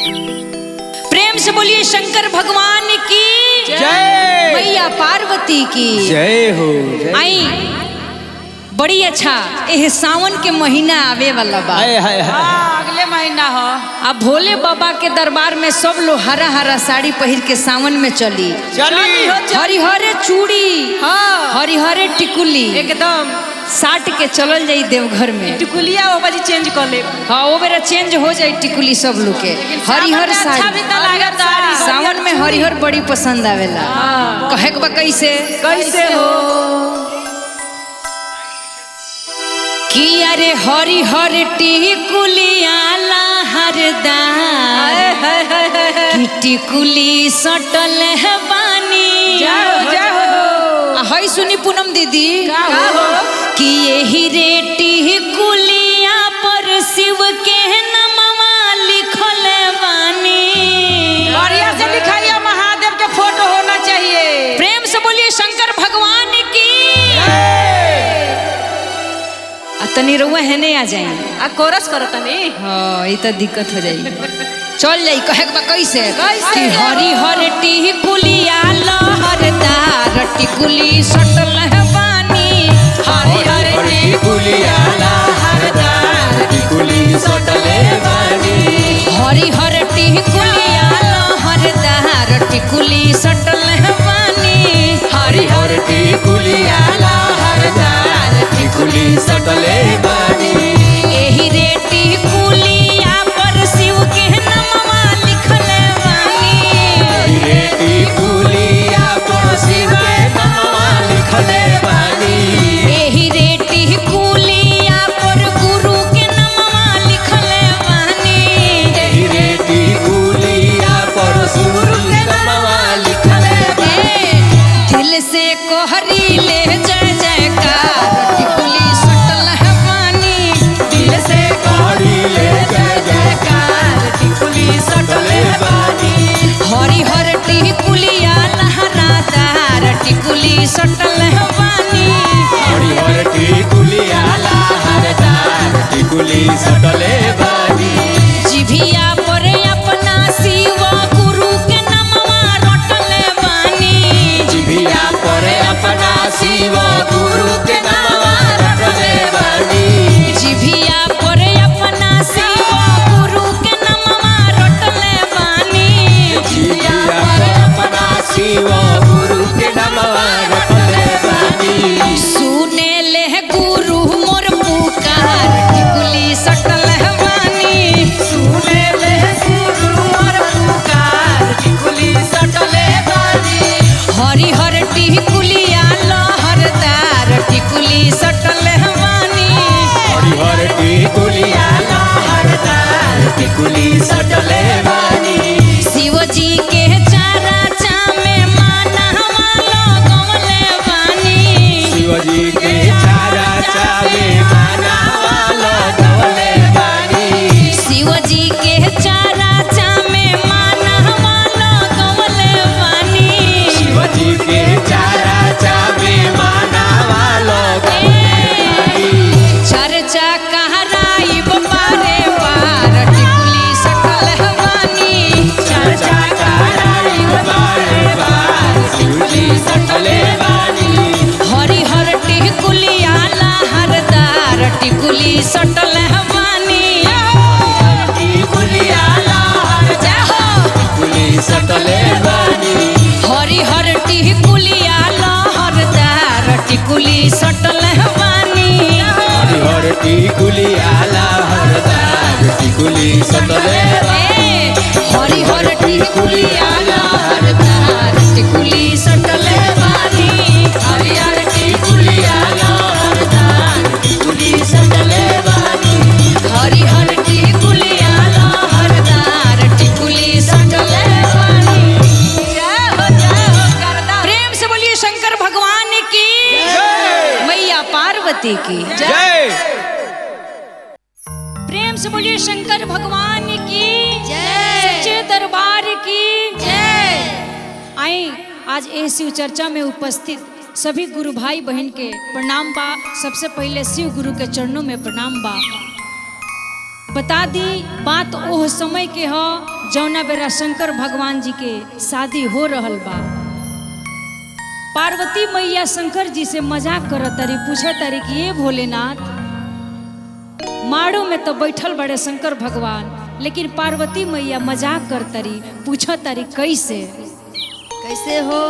प्रेम से बोलिए शंकर भगवान की जय। मैया पार्वती की जय हो जय। आई बड़ी अच्छा एह सावन के महीना आवे वाला बा। हाय हाय हाय। हाँ, अगले महीना हो। आ भोले बाबा के दरबार में सब लोग हरा हरा साड़ी पहिर के सावन में चली। चली। हरिहरे चूड़ी, हाँ। हरिहरे टिकुली एकदम साट के चलल जाई देवघर में। टिकुलिया वो बाजी चेंज कर ले। हाँ, वो बेरा चेंज हो जाई टिकुली सब लोग के। हरिहर अच्छा साड़ी भी तो लागत सावन में हरिहर बड़ी पसंद आवेला। कहे के बा कैसे कैसे हो कि अरे हरिहर टिकुलिया लहरदार कि टिकुली सटल है बानी। जाओ जाओ। आ हई सुनी पूनम दीदी का हो? कि यही रे टिकुलिया पर शिव के नमवा लिखल बानी। बढ़िया से लिखाइए, महादेव के फोटो होना चाहिए। प्रेम से बोलिए शंकर भगवान की। आ तनी रउआ हेने आ जाए। आ कोरस करो तनी। हाँ, ये तो दिक्कत हो जाई। चल जाई कहे के बा कैसे कैसे? कि हरि हर टिकुलिया लहरदार टिकुली सटल है बानी। हरि हरि टिकुलिया लहरदार टिकुली सटले बानी। हरि हर टिकुलिया लहरदार टिकुली सटल है बानी। हरि हर टिकुलिया लहरदार टिकुली सटले बानी। एही रे टिकुलिया पर शिव के नमवा लिखल बानी। रे टिकुलिया पर शिव के नामवा लिखले बानी। एही रे टिकुलिया पर गुरु के नमवा लिखल बानी। रे टिकुलिया पर गुरु के नामवा लिखले बानी। ए, दिल से कोहरी ले जय जयकार टिकुली सटल है बानी। दिल से कहरी ले जय जयकार टिकुली सटले बानी। हरिहर टिकुलिया लहरादार टिकुली सटल है बानी। हरिहर टिकुलिया लहरदार टिकुली सटले बानी। जिभिया पर अपना शिव गुरु के नमवा रटल बानी। जिभिया पर अपना शिव गुरु के नामवा रटले बानी। जिभिया पर अपना शिव गुरु के नमवा रटल बानी। जिभिया पर अपना शिव गुरु के नामवा रटले बानी। सुने ले गुरु मोर पुकार टिकुली सटल है बानी। सुने ले गुरु मोर पुकार टिकुली सटले बानी। हरिहर टिकुलिया लहरदार टिकुली सटल है बानी। हरिहर टिकुलिया लहरदार टिकुली सटले बानी। शिवजी के चारा चामे मानवा लगवले बानी। शिवजी के चारा चावे मानवा लगवले बानी। शिवजी के चारा चामे मानवा लगवले बानी। शिवजी के चारा चावे मानवा लगवले बानी। चर्चा कहराइब पारे पार टिकुली सटल है बानी। चर्चा कराई बारे बार शिवजी सटले बानी। हरिहर टिकुलिया लहरदार टिकुली सटल है बानी। टिकुलिया लहरदार जय हो। टिकुली सटले बानी। हरिहर टिकुलिया लहरदार टिकुली सटल है बानी। हरिहर टिकुलिया लहरदार टिकुली सटले बानी। ए, हरिहर टिकुलिया लहरदार टिकुली सटल है बानी। हरिहर टिकुलिया लहरदार टिकुली सटले बानी। हरिहर टिकुलिया लहरदार टिकुली सटल है बानी। जय हो जय हो करदा। प्रेम से बोलिए शंकर भगवान की, मैया पार्वती की जय। प्रेम से बोलिए शंकर भगवान की जय, सच्चे दरबार की जय। आई आज ए शिव चर्चा में उपस्थित सभी गुरु भाई बहन के प्रणाम बा। सबसे पहले शिव गुरु के चरणों में प्रणाम बा। बता दी बात ओह समय के ह जौना बेरा शंकर भगवान जी के शादी हो रहल बा। पार्वती मैया शंकर जी से मजाक करत तारी, पूछत तारी कि ये भोलेनाथ, माड़ो में तो बैठल बड़े शंकर भगवान, लेकिन पार्वती मैया मजाक करतरी, पूछत तारी कैसे कैसे हो?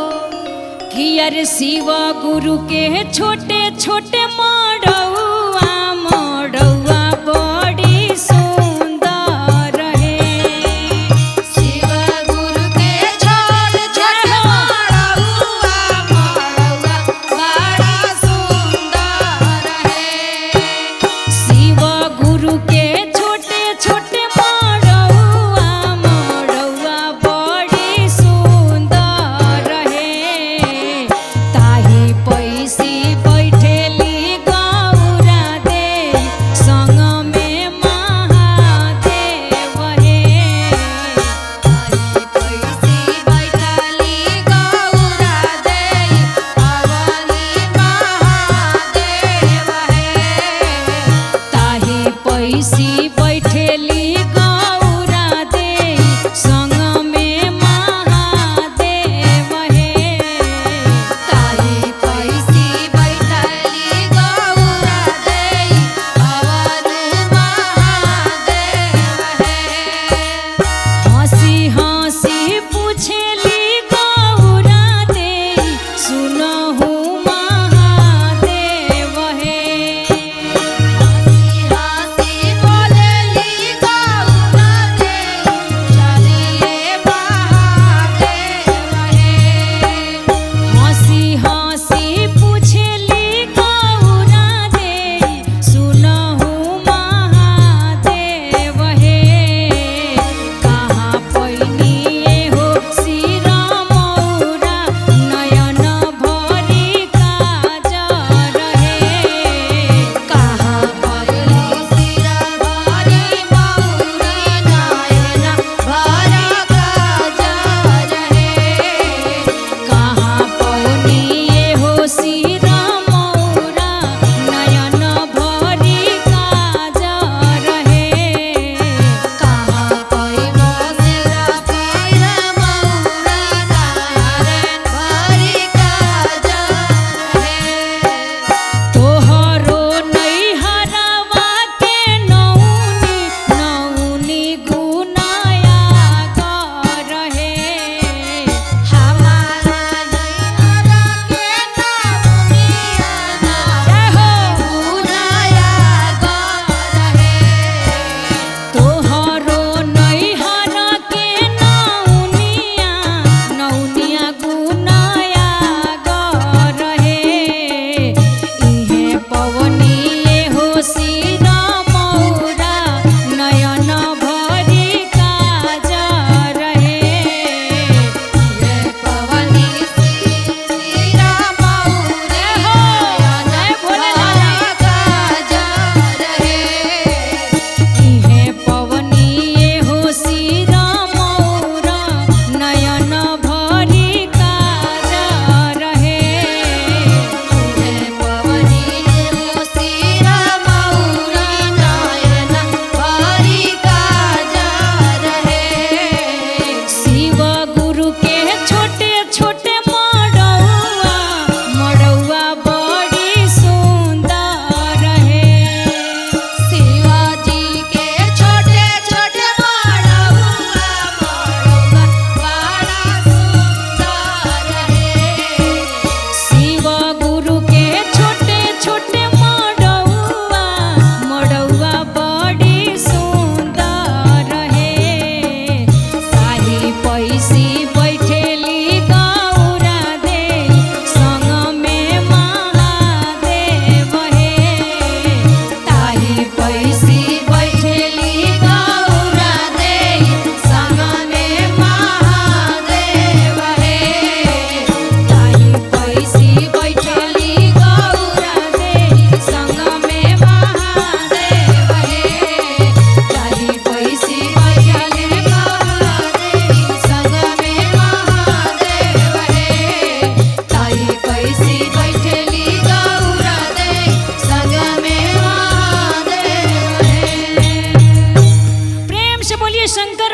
कि अरे शिव गुरु के छोटे छोटे मड़ौआ, मड़ौआ बड़ी सुंदर है। शिव गुरु के छोट छोट मड़ौआ, मड़ौआ बड़ा सुंदर है। शिव गुरु के छोटे छोटे मड़ौआ, मड़ौआ बड़ी सुंदर है। ताही पैसी बैठेली गौर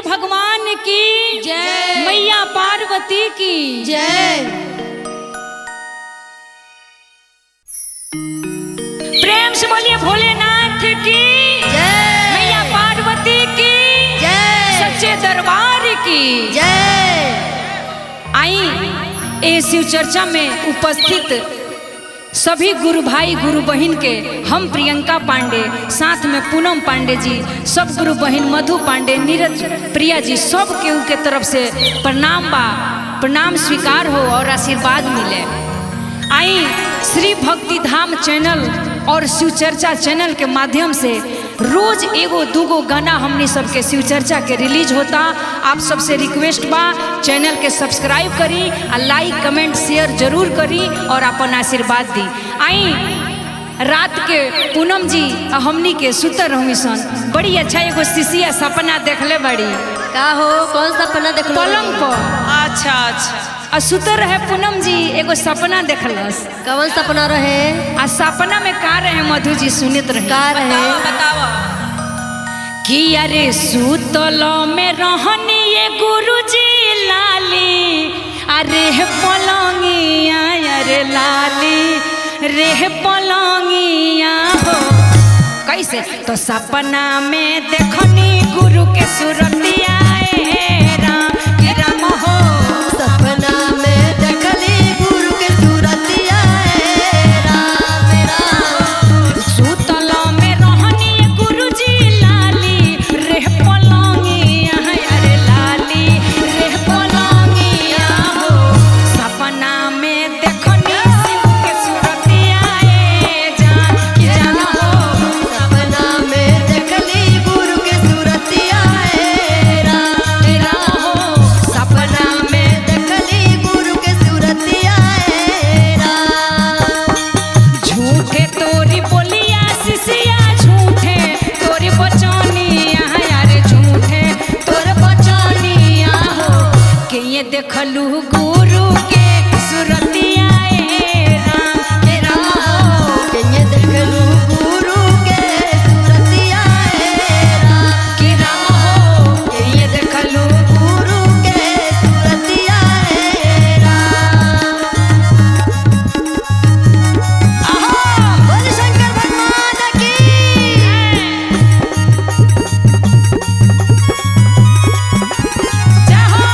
भगवान की जय। मैया पार्वती की जय। प्रेम से बोलिए भोलेनाथ की जय। मैया पार्वती की जय। सच्चे दरबार की जय। आई ए शिव चर्चा में उपस्थित सभी गुरु भाई गुरु बहन के हम प्रियंका पांडे, साथ में पूनम पांडे जी, सब गुरु बहन मधु पांडे, नीरज प्रिया जी, सब केहू के तरफ से प्रणाम बा, प्रणाम स्वीकार हो और आशीर्वाद मिले। आई श्री भक्ति धाम चैनल और शिव चर्चा चैनल के माध्यम से रोज एगो दूगो गाना हमनी सबके शिव चर्चा के रिलीज होता। आप सबसे रिक्वेस्ट बा चैनल के सब्सक्राइब करी आ लाइक कमेंट शेयर जरूर करी और अपन आशीर्वाद दी। आई रात के पूनम जी आ हमनी के सुतर रहमी सन, बड़ी अच्छा एगो शिशिया सपना देखले बड़ी का हो, कौन सपना देखलो? पलंग पर। अच्छा अच्छा। आ सुतर रहे पूनम जी एगो सपना देखलस। कौन सपना रहे? आ सपना में का रहे मधु जी सुनत रहे? का रहे? बतावा। कि अरे सुतल में रहनी ये गुरुजी लाली, अरे पलंगिया, अरे लाली रे पलंगिया हो कैसे तो सपना में देखनी गुरु के सुरतिया ए राम के राम हो। सपना में देखली गुरु के सूरतिया ए राम राम। सुतल में रहनी गुरुजी लाली रे पलंगिया, अरे लाली रे पलंगिया हो। सपना में देखनी शिव के सुरतिया ए जान की जान हो। सपना में देखली गुरु के सूरतिया ए राम राम हो। सपना में देखली गुरु के सूरतिया ए राम। झूठे तोरी बोलिया सिसिया, झूठे तोरी बचनिया, अरे झूठे तोर बचनिया हो। के ये देखलू गुरु के सुरतिया ए राम के राम हो। के ये देखलू गुरु के सूरतिया ए राम। के राम हो। के ये देखलू गुरु के सूरतिया ए राम। आहो। बोल शंकर भगवान की। जय हो।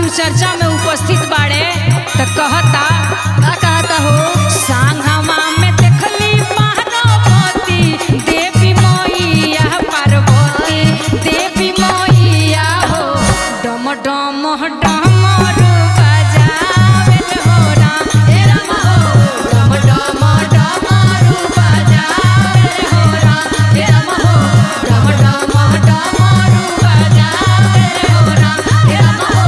शिव चर्चा में उपस्थित बाड़े त कहता का कहता हो? सांगवा में देखली पार्वती देवी मैया, पार्वती देवी मैया हो, डम डम डमरू बजावेल हो राम, हे राम हो, डम डम डमरू बजावेल हो राम, हे राम हो, डम डम डमरू बजावेल हो राम, हे राम हो,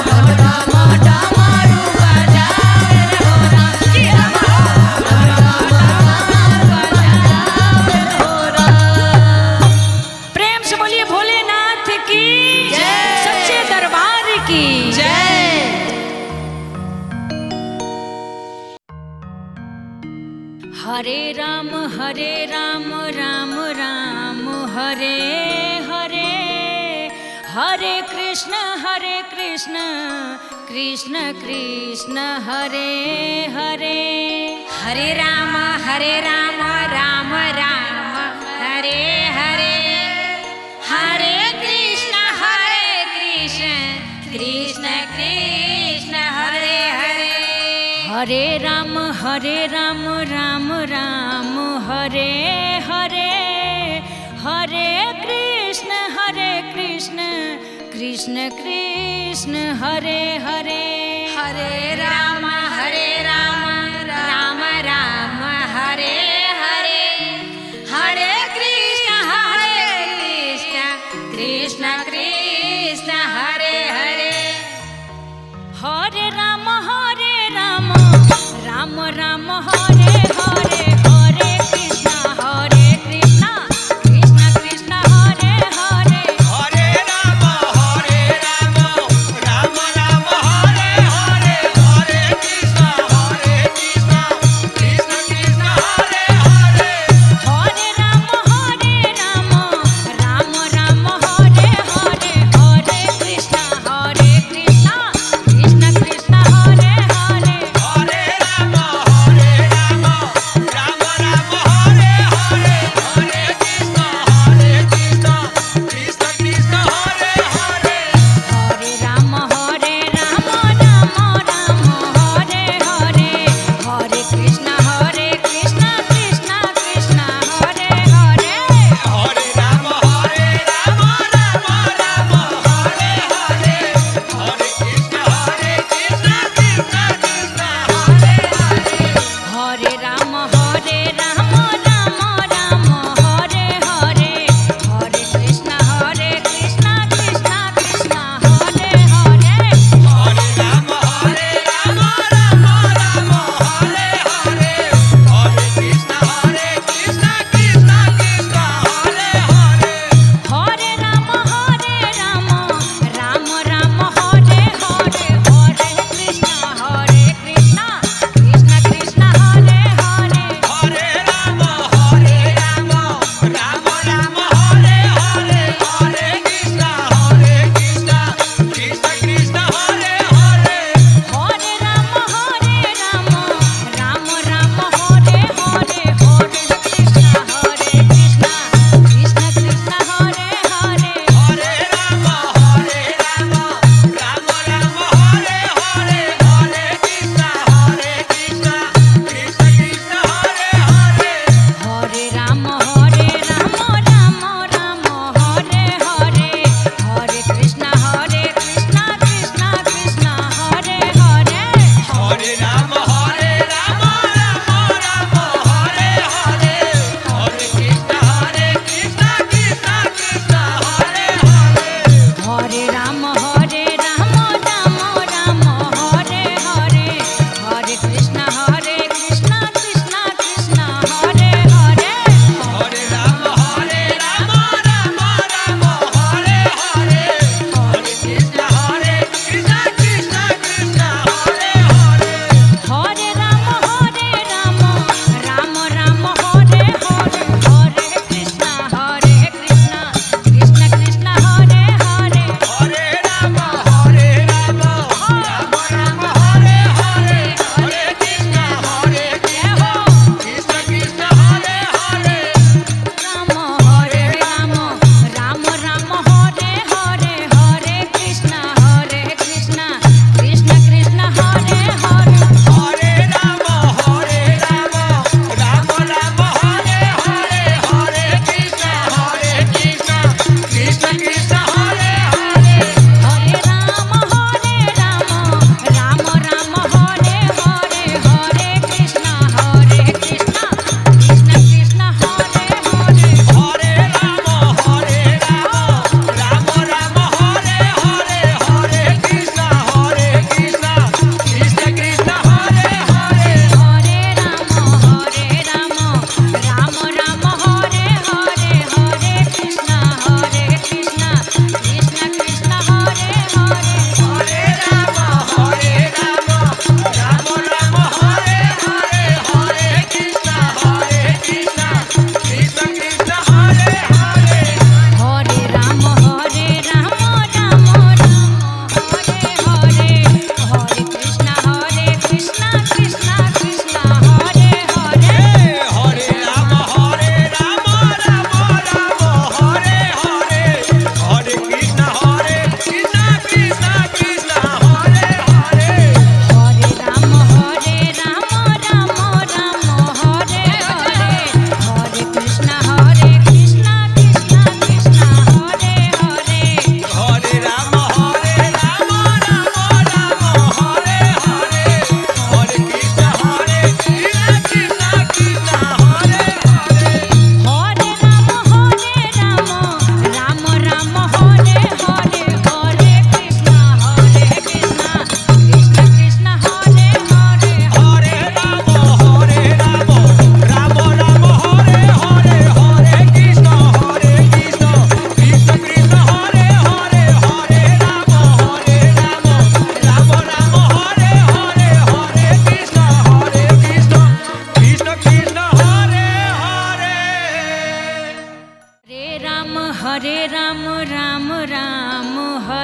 डम डम डमरू बजावेल हो राम, हे राम हो, डम डम डमरू बजावेल हो राम। प्रेम से बोलिए भोलेनाथ की जय। सच्चे दरबार की जय। हरे राम राम राम हरे हरे, हरे कृष्ण कृष्ण कृष्ण हरे हरे, हरे राम राम राम हरे हरे, हरे कृष्ण कृष्ण कृष्ण हरे हरे, हरे राम राम राम हरे हरे, हरे कृष्ण कृष्ण कृष्ण हरे हरे, हरे राम राम राम हरे हरे, हरे कृष्ण कृष्ण कृष्ण हरे हरे, हरे राम राम राम हरे हरे, हरे कृष्ण कृष्ण कृष्ण हरे हरे, हरे राम राम राम हरे हरे, हरे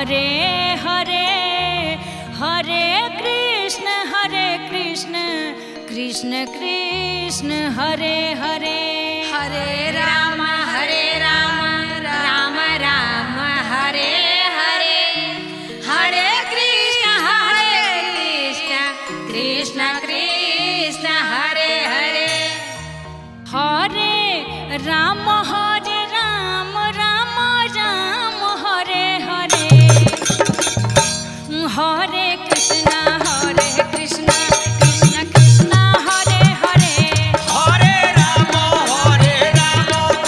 हरे हरे, हरे कृष्ण कृष्ण कृष्ण हरे हरे। हरे राम राम राम हरे हरे, हरे कृष्ण कृष्ण कृष्ण हरे हरे। हरे राम राम राम हरे हरे, हरे कृष्ण कृष्ण कृष्ण हरे हरे। हरे राम राम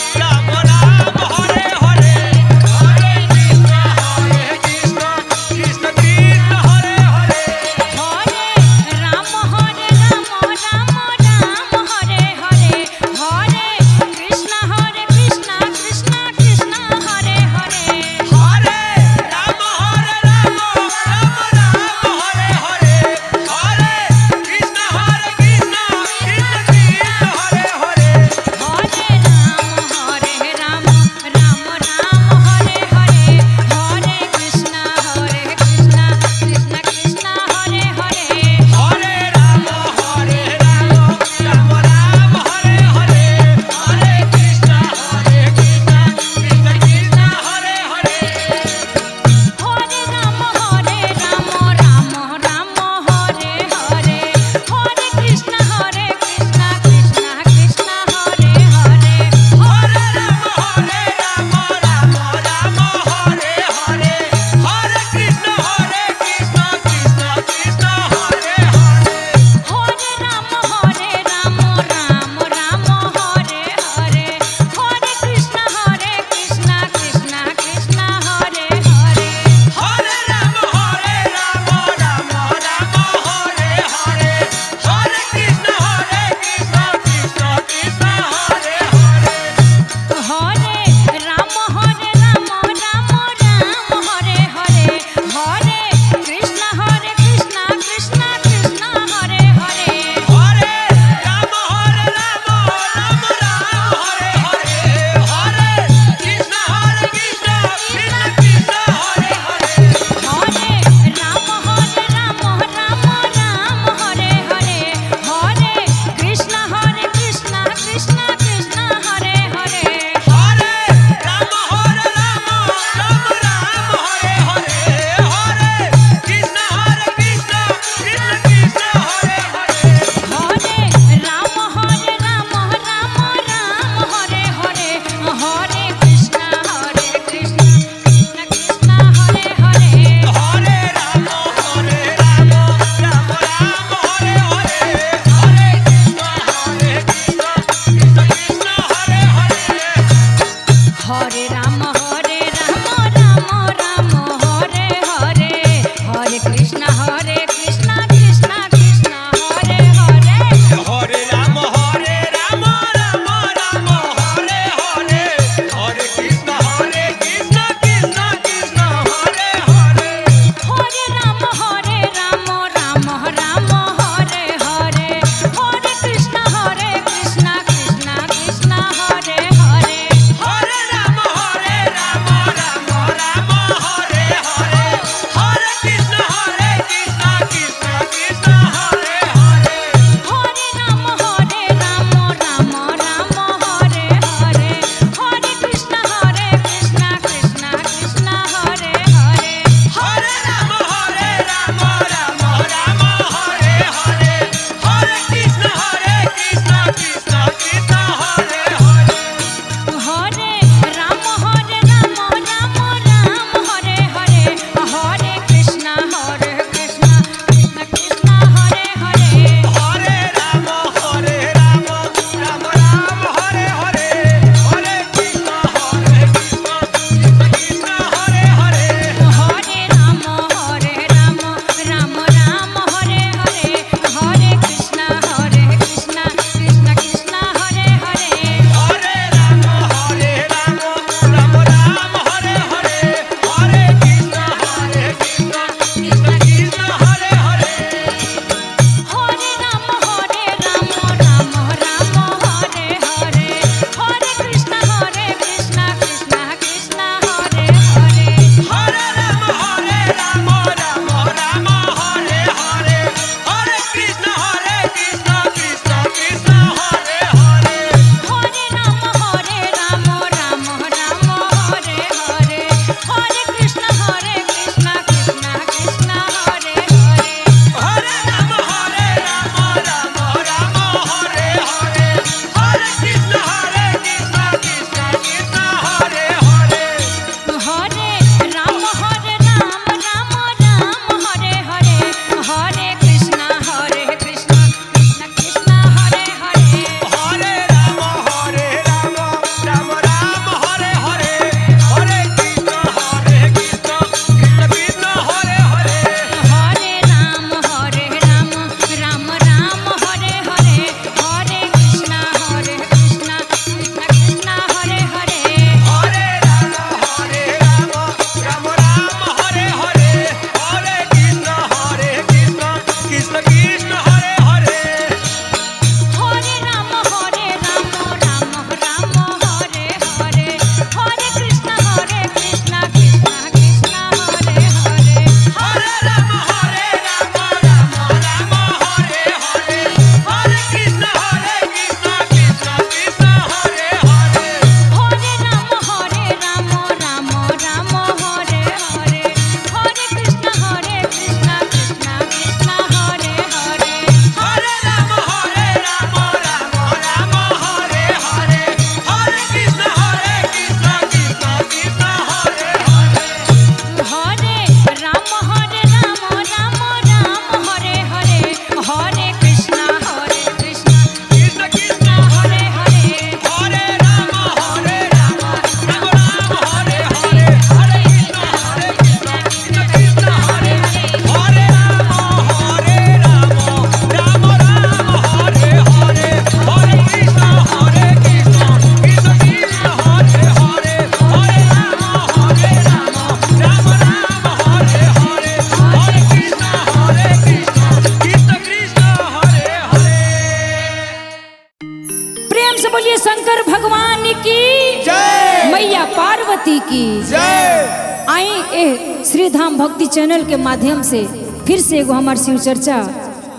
की जय। मैया पार्वती की जय। आई ए श्री धाम भक्ति चैनल के माध्यम से फिर से एगो हमार शिव चर्चा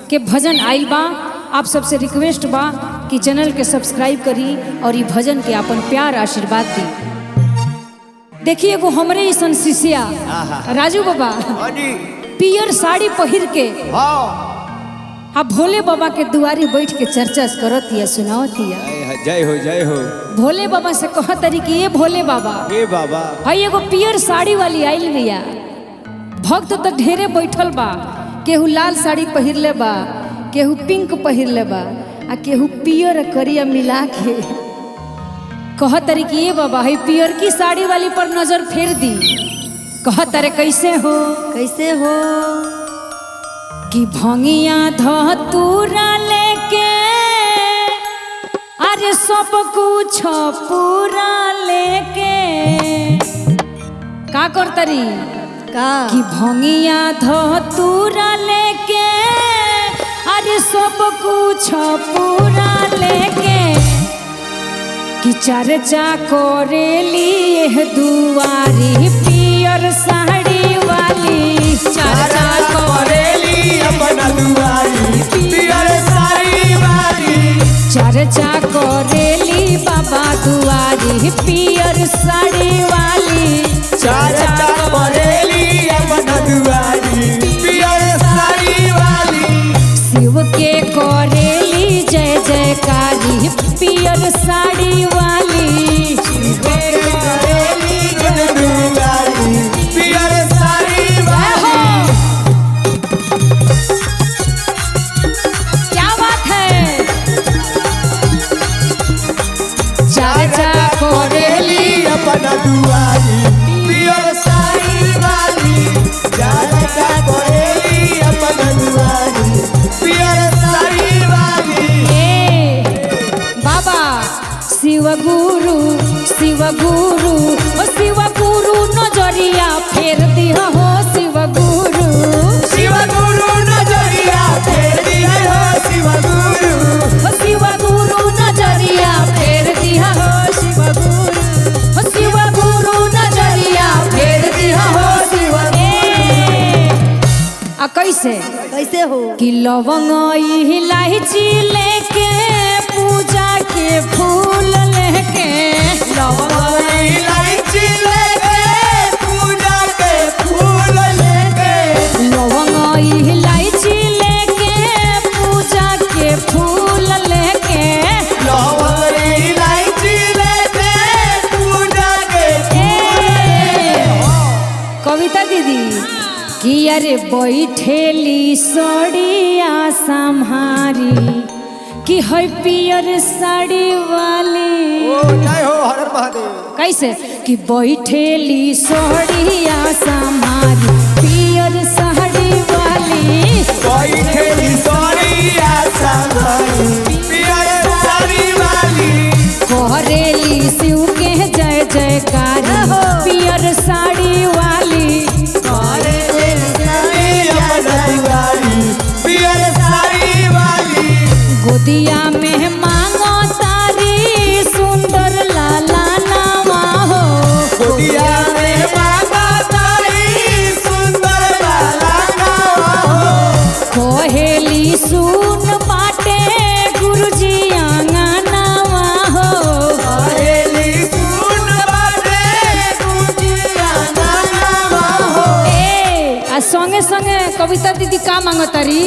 के भजन आइल बा। आप सबसे रिक्वेस्ट बा कि चैनल के सब्सक्राइब करी और ये भजन के अपन प्यार आशीर्वाद दी। देखिए एगो हमरे ऐसन शिष्या राजू बाबा पियर साड़ी पहिर के हाँ आ भोले बाबा के दुआरी बैठ के चर्चा करत हिया, सुनावत हिया। जय हो जय हो। भोले बाबा से कहत तरी कि ये भोले बाबा, हे बाबा, हई एगो पियर साड़ी वाली आइल बिया। भक्त तो ढेरे बैठल बा, केहू लाल साड़ी पहिरले बा, केहू पिंक पहिरले बा आ केहू पियर करिया मिला के। कहत तरी कि ये बाबा, हई पियर की साड़ी वाली पर नजर फेर दी। कहत अरे कैसे हो, कैसे हो कि भंगिया धतूरा लेके अरे सब कुछ पूरा लेके का करतरी का कि भंगिया धतूरा लेके अरे सब कुछ पूरा लेके कि चर्चा करेली एह दुआरी पियर साड़ी वाली। चर्चा करेली अपना दुआरी पियर साड़ी वाली। चर्चा करेली बाबा दुआरी पियर साड़ी वाली। चर्चा करेली अपना दुआरी पियर साड़ी वाली। शिव के करेली जय जयकारी पियर साड़ी वाली। शिव के करेली जय दुआरी पियर साड़ी वाली। क्या बात है। चर्चा करेली अपना दुआरी पियर साड़ी वाली। चर्चा करेली अपना दुआरी पियर साड़ी वाली। ए बाबा शिव गुरु शिव गुरु ओ शिव गुरु नजरिया फेर दिह हो शिव गुरु। शिव गुरु नजरिया फेर दिह हो शिव गुरु। ओ शिव गुरु नजरिया फेर दिह हो शिव गुरु। ओ शिव गुरु नजरिया फेर दिह हो शिव गुरु। आ कैसे कैसे हो कि लवंग इलायची लेके पूजा के फूल लेके। लवंग इलायची लेके पूजा के फूल लेके। लवंग इलायची लेके पूजा के फूल लेके। लवंग इलायची लेके पूजा के फूल लेके। कविता दीदी कि अरे बैठेली सड़िया सम्हारी कि है पियर साड़ी वाली। ओ जय हो हर हर महादेव। कैसे कि बैठेली सड़िया सम्हारी पियर साड़ी वाली। बैठेली सड़िया सम्हारी पियर साड़ी वाली। करेली शिव के जय जयकारी पियर साड़ी वाली। पियर साड़ी वाली। गोदिया में मांगो तारी सुंदर लाला नामा हो। गोदिया में मांगो तारी सुंदर लाला नामा हो। कोहेली सुन बाटे गुरुजी आंगनावा हो। कोहेली सुन बाटे गुरुजी आंगनावा हो। ए आ संगे संगे कविता दीदी का मांगो तारी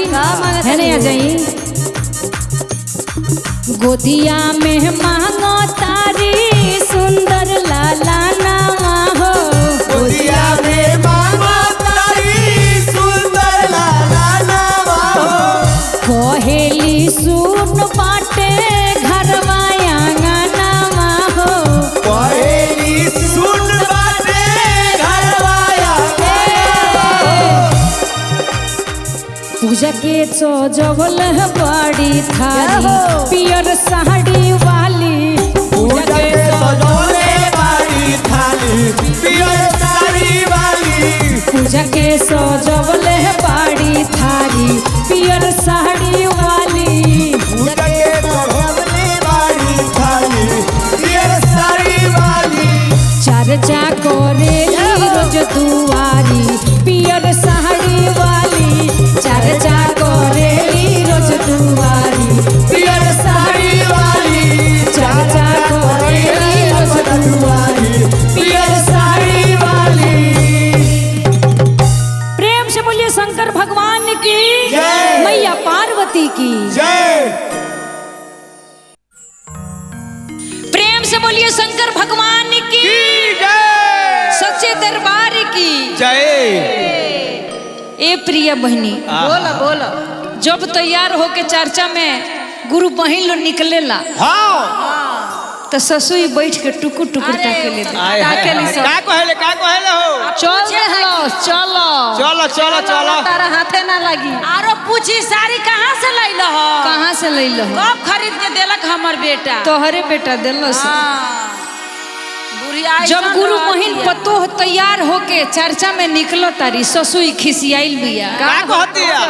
है नहीं आ जाई। गोदिया में मांगो तारी सुंदर लाला नामा हो। गोदिया में मांगो तारी सुंदर लाला नामा हो। कोहेली सुन बाटे घरवा आंगनावा हो। कोहेली सुन बाटे घरवा आंगनावा हो। पूजा के सजवल बड़ी थाली पियर साड़ी वाली। पूजा के सजवल बड़ी थाली पियर साड़ी वाली। पूजा के सजवल बड़ी थाली पियर साड़ी वाली। पूजा के सजवल बड़ी थाली पियर साड़ी चर्चा करे रोज दुआरी पियर साड़ी वाली चर्चा करे रोज दुआरी पियर साड़ी वाली चर्चा करे रोज दुआरी पियर साड़ी वाली। प्रेम से बोलिए शंकर भगवान की जय। मैया पार्वती की जय। प्रेम से बोलिए शंकर भगवान की जय। सच्चे दरबार की जय। ए प्रिय बहनी बोलो बोलो। जब तैयार होके चर्चा में गुरु बहन लो निकलेला हाँ। तो ससुई बैठ के टुकुर टुकुर ताके ले आए हाय हाय। का कहले, का कहले हो? चल देहलो चलो चलो चलो चलो। तारा हाथे ना लगी। आरो पूछी साड़ी कहाँ से लैल हो? कहाँ से लैलो हो? कब खरीद के देलक हमर बेटा? तोहरे बेटा देलो से। बुढ़िया जब गुरु बहन पतोह तैयार होके चर्चा में निकलो तारी ससुई खिसियाइल बिया। का कहतिया?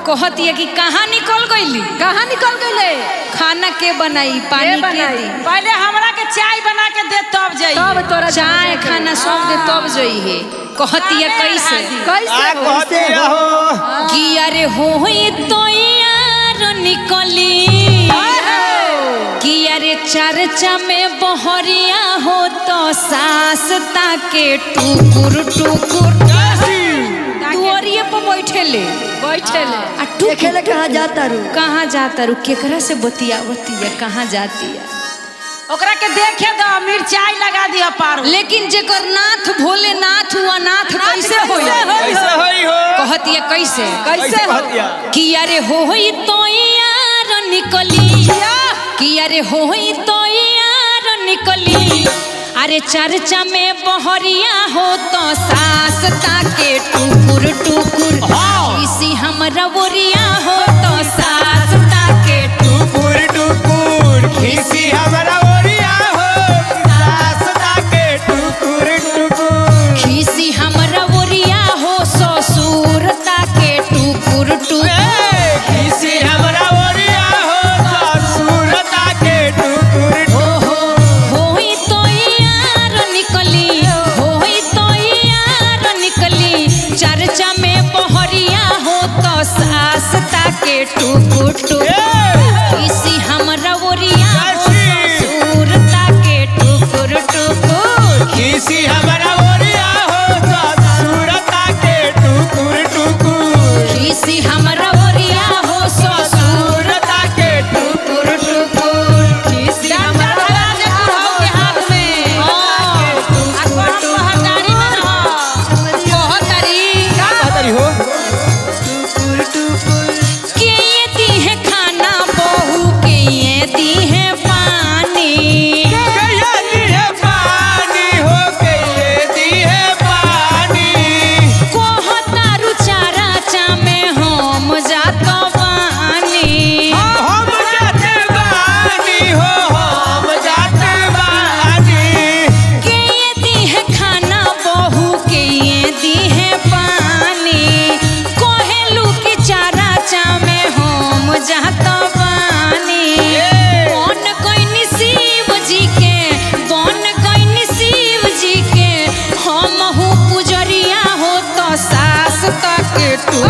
कहतिया कि कहाँ निकल गईली? कहाँ निकल गईले? खाना के बनाई, पानी के दी? पहले हमरा के चाय बना के दे तब जाई। तब तोरा चाय खाना सब दे तब जइहे। कहतिया कैसे? कैसे का कहतिया हो? कि अरे होई तो यार निकली कि अरे चर्चा में बहरिया हो तो सास ताके टुकुर टुकुर दुआरिये पर बैठेले बैठेले आ टुकुर देखेले कहाँ जाता रू? कहाँ जाता रू, केकरा से बतियावतिया, कहाँ जातिया? ओकरा के देखे दो, मिर्चाई लगा दिया पार। लेकिन जेकर नाथ भोलेनाथ हुआ नाथ कैसे होई? कैसे होई हो? कहतिया कैसे? कैसे कहतिया? कि अरे होई तो यार निकली कि अरे होई तो यार निकली अरे चर्चा में बहरिया हो तो सास ताके टुकुर टुकुर इसी हमरा ओरिया हो तो सास ताके टुकुर टुकुर खीसी हमरा ओरिया हो सास ताके टुकुर टुकुर खीसी हमरा ओरिया हो ससुर ताके टुकुर टुकुर ए, खीसी हमरा ओरिया हो ससुर ताके टुकुर ओहो होई तो यार निकली होई तो यार निकली चर्चा में बहरिया हो तो सास ताके टुकुर टुकुर खीसी हमरा ओरिया हो ससुर ताके टुकुर टुकुर खीसी हमरा ओरिया हो ससुर ताके टुकुर टुकुर खीसी हमरा ओरिया हो ससुर ससुर ताके टुकुर टुकुर खीसी हमरा के हाथ में आ कोन पहरदारी में रह। कहतरी का कहतरी हो? टुकुर टुकुर के ये दी है खाना बहू के ये दी है पानी कहिया दी है पानी हो कहिया दी है पानी कहतारू चारा चा में हम जात बानी हम जाते बानी हो हम जाते बानी के ये दी है खाना बहू के ये दी है पानी कोहेलू की चारा चा में हम जात बानी बन गइनी शिव जी के बन गइनी शिव जी के हम हूँ पुजरिया हो तो सास तक टू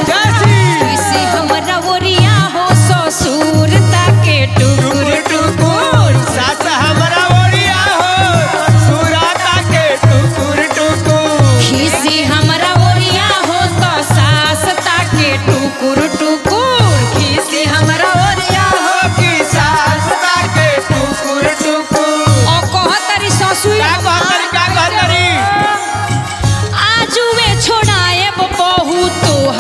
जैसी किसी हमरा ओरिया हो ससुर ताके टुकुर टुकुर टुकुर सास हमरा ओरिया हो ससुरा ताके टुकुर टुकुर खीसी हमरा ओरिया हो तो सास ताके टुकुर टुकुर खीसी हमरा ओरिया हो कि सास ताके टुकुर टुकुर ओ कहतरी ससुर का कहतरी, का कहतरी? आजुए छोड़ाएब बहू तो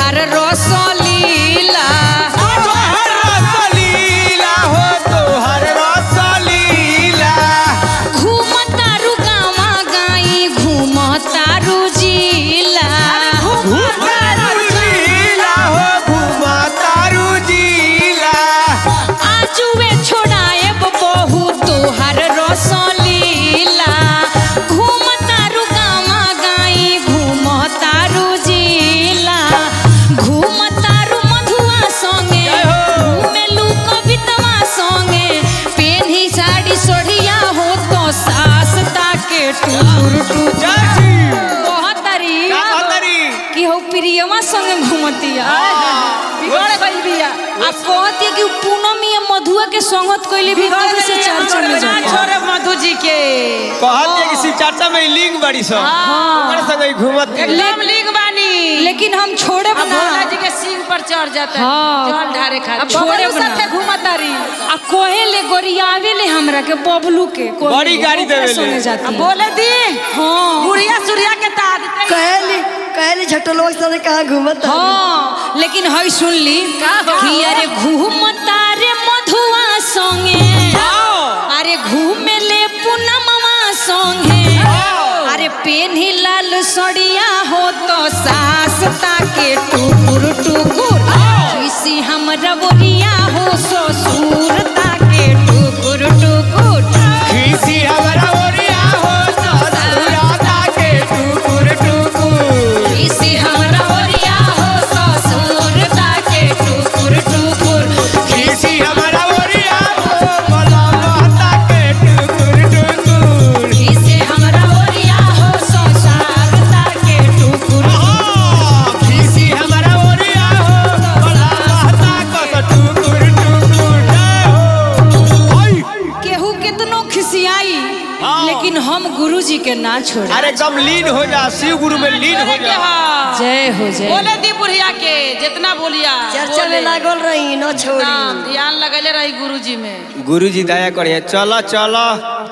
कि हो प्रियवा संगे घूमतिया। बिगड़ गइल बिया। आ कहती कि पूनम या मधुआ के संगत कइले भी बिगड़ तब से गइल बिया, चर्चा में ना जाता। छोड़े मधु जी के। कहत है कि शिव चर्चा में लिंग बड़ी सो ओकर संग ही घूमत है। एकदम लिंग बानी। लेकिन हम छोड़े अब ना। भोला जी के सिंह पर चढ़ जाता है। हाँ। जल ढारे खातिर। छोड़े बबलू बना। साथे घूमतारी। आ कोहे ले गोरियावे ले हमरा के बबलू के कोहे बड़ी ले, गाड़ी ओकरा देवे ले। संगे जाती अब है। बोले दी। हाँ। बुढ़िया सुरिया के ताद कहली कहली झटलो संगे कहाँ घूमत? हाँ, लेकिन हई सुन ली का हो? कि अरे घूमता रे मधुआ संगे, अरे घूमे ले पूनमवा संगे, अरे पेन्ही लाल सड़िया हो तो सास ताके टुकुर टुकुर, किसी हमरा बोरिया हो ससुर ताके टुकुर टुकुर। खीसी हमरा ओरिया हो ससुराता के टुकुर टुकुर। किसी हमरा बोरिया हो ससुर ताके टुकुर टुकुर। खीसी हमरा ओरिया हो बलमाता के टुकुर टुकुर। किसी हमरा बोरिया हो ससुर ताके टुकुर। हाँ, खीसी हमरा ओरिया हो बलमाता के टुकुर टुकुर। जय हो। ओय। केहू कितनो खिसियाई, हाँ। लेकिन हम गुरुजी के ना छोड़े। अरे एकदम लीन हो जा, शिव गुरु में लीन हो जा। जय हो जय। बोले दी बुढ़िया के जितना बोलिया। चर्चा में लागल रही न छोड़ी। ध्यान लगले रही गुरुजी में। गुरुजी दया करिए। चलो चलो।